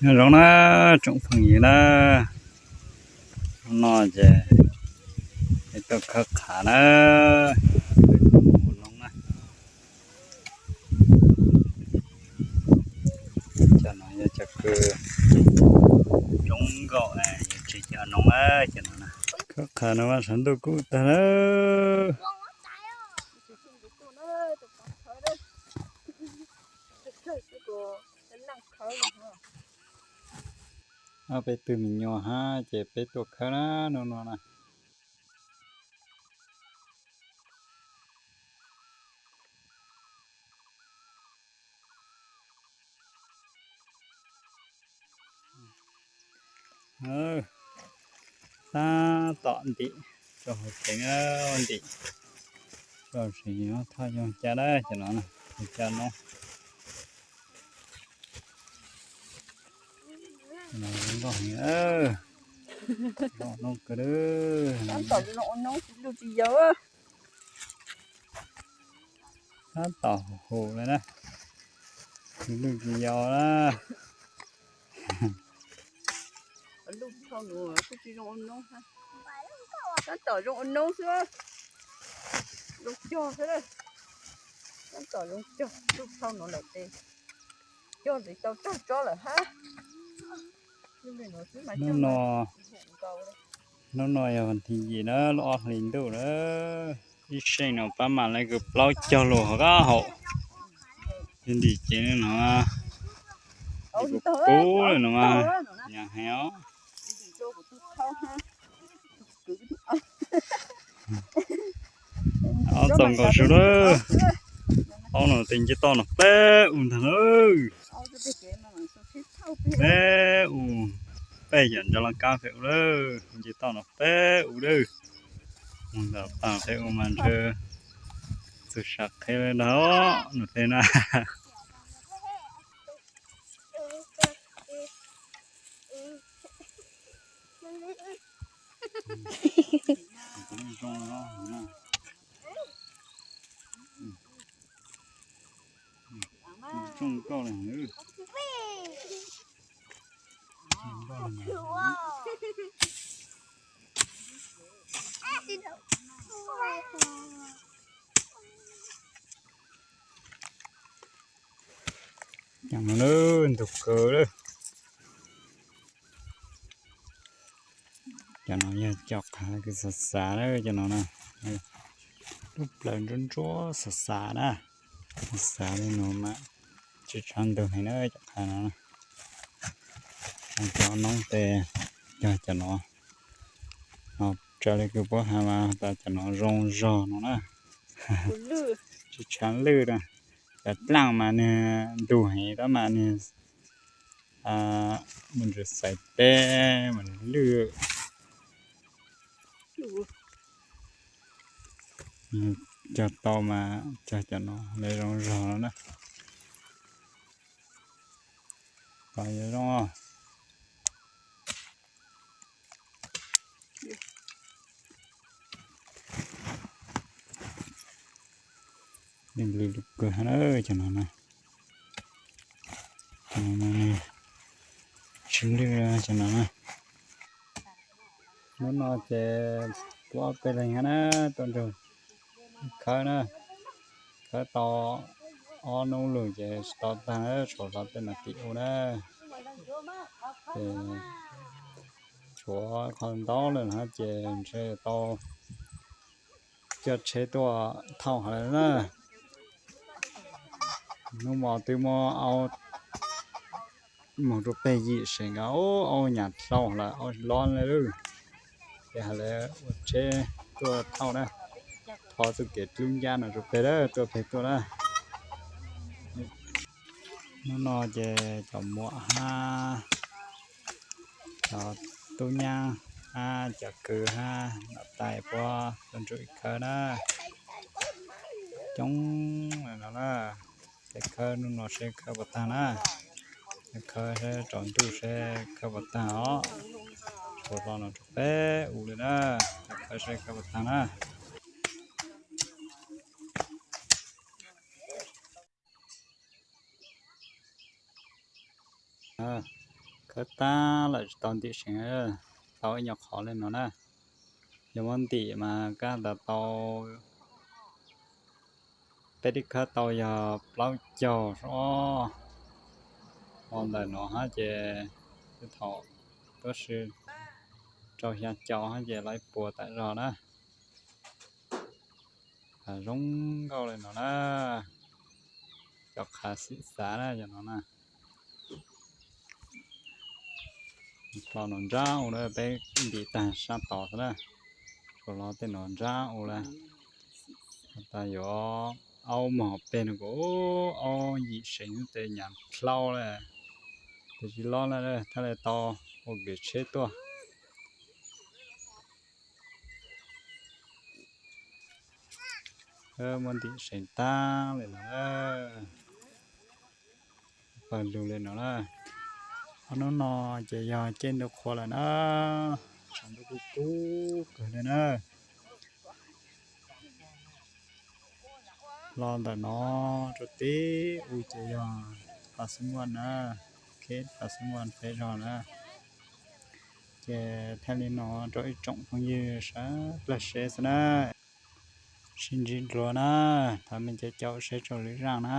Nyob zoo na tsoom phooj ywg na, hnub no ces peb tuaj khawb qhav na, mus noob na. Cov no yog cov kws zoo nkauj na, yuav tsis cov noob na, cov no na. Khawb qhav no mas sawv ntuj kub tag na. Ob peb tug me nyuam hab ces peb tuaj khawb na hnub no na. Tab tom ntim rau hauv tsev, ntim rau tsev, thauj yog ca dab cov no, ca no. Zoo nkauj heev, zoo noob kawg. Tab tom zoo ua noob tsis lwj tsis yau. Tab tom hum hum li na, tsis lwj tsis yau na. Lwj dhau nus kuj tsis zoo ua noob. Tab tom zoo ua noob xwb, zoo cog xwb. Tab tom zoo cog, lwj dhau nus lawm ces cog ntxiv tau tsawg tsob lawm hab. Hnub no, hnub no yog vas thib yim na, lub ob hlis ntuj na. Ib seej no pab mam li kws plaub caug lus hauv qab hau. Ntim cev no, ntim kuv kub li no mas, yam heev os. Ob txaus nkaus su lawm. Ob no tes nce toj no peb u ntag lawm. Peb u, peb yam nrog laj kab peb u lawm, nce toj no peb u lawm. Mus ntawm pam peb u mas ntshe txug sam qhia li ntag no tej na. Zoo nkauj li. Cov no ntug kawg lawm. Cov no yog cov qhav kws xav xav lawm cov no na. Lub plawv ntsuab ntsuab xav xav na. Xav li no mas tsis tshav ntug heev na cov qhav no. Cov noob tes yog cov no. Ho raws li kws puab has mas tas cov no zoo zog no na. Tsis tshav lwj na. Cov dlaaj mas nwg ntug heev tab mas nwg mus ntsws xaiv teb mas nwg lwj. Cog tau mas cog cov no lawv zoo zog no na. Pom yuav zoo. Lwj lwj kawg na cov no na. Cov no tsis lwj cov no na. Hnub no ces puab peb leeg na tuaj nrug khawb na. Khawb tau ob hnub lug ces tsis tau tag, tshuav hlo tej no tim u na. Ces tshuav qhov ntau lawm no ces ntshe tau coj tsheb tuaj thauj hov lawm na. Hnub no twb muab aub moog rua peg yim seem nkaus, aub nyam dlhau lawm, aub loj le lawm. Ces hais lawv ua tsheb tuaj thauj na, thov txuj kev dlub ncab no rua peg lawm, tuaj peg tuaj na. Hnub no ces cov muam hab cov tub nyab hab cov kwv hab nov tais puab tuaj nrug ib khawb na. Coob no na, tej khawb hnub no seb khawb puas tag na. Khawb seb tsaus ntuj seb khawb puas tag os. Tshuav hlo no rua peb u li na, khawb seb khawb puas tag na. Khawb tag lawm tsis tau ntim seev, tau ib nyuag qhov li no na. Yog muab ntim mas kab tas tau, peb twb khawb tau yog plaub caug sab. Ho ntawm no hab ces thaum tuab si rau xya caum hab ces lawv puas tam zog na. Zoo nkauj li no na, cov qhav xim xav na yog no na. Los no nrab u na, peb ntim tag sab tod xwb na, tsuas los tej no nrab u lawm. Tas yuav aub mog peg no kuj aub yim seev tes nyam dlau lawm, tes tsis lob lawm, thaj li tau ua kev tsheb tuaj. Muab ntim seev tag li no, pawg lug li no na. Ob hnub no ces yog caij ntuj qhua lawm na, tshav ntuj kuj kub kawg li na. Los ntawm no rau teb u ces yog Pas Xeeb Vaj na, kheb Pas Xeeb Vaj peb zog na. Ces thaij li no rau ib tsoom phooj ywg sawv dlawg seb xwb na. Sib ntsib dlua na, thov mej caum caum seb tsaug lwm zaaj na.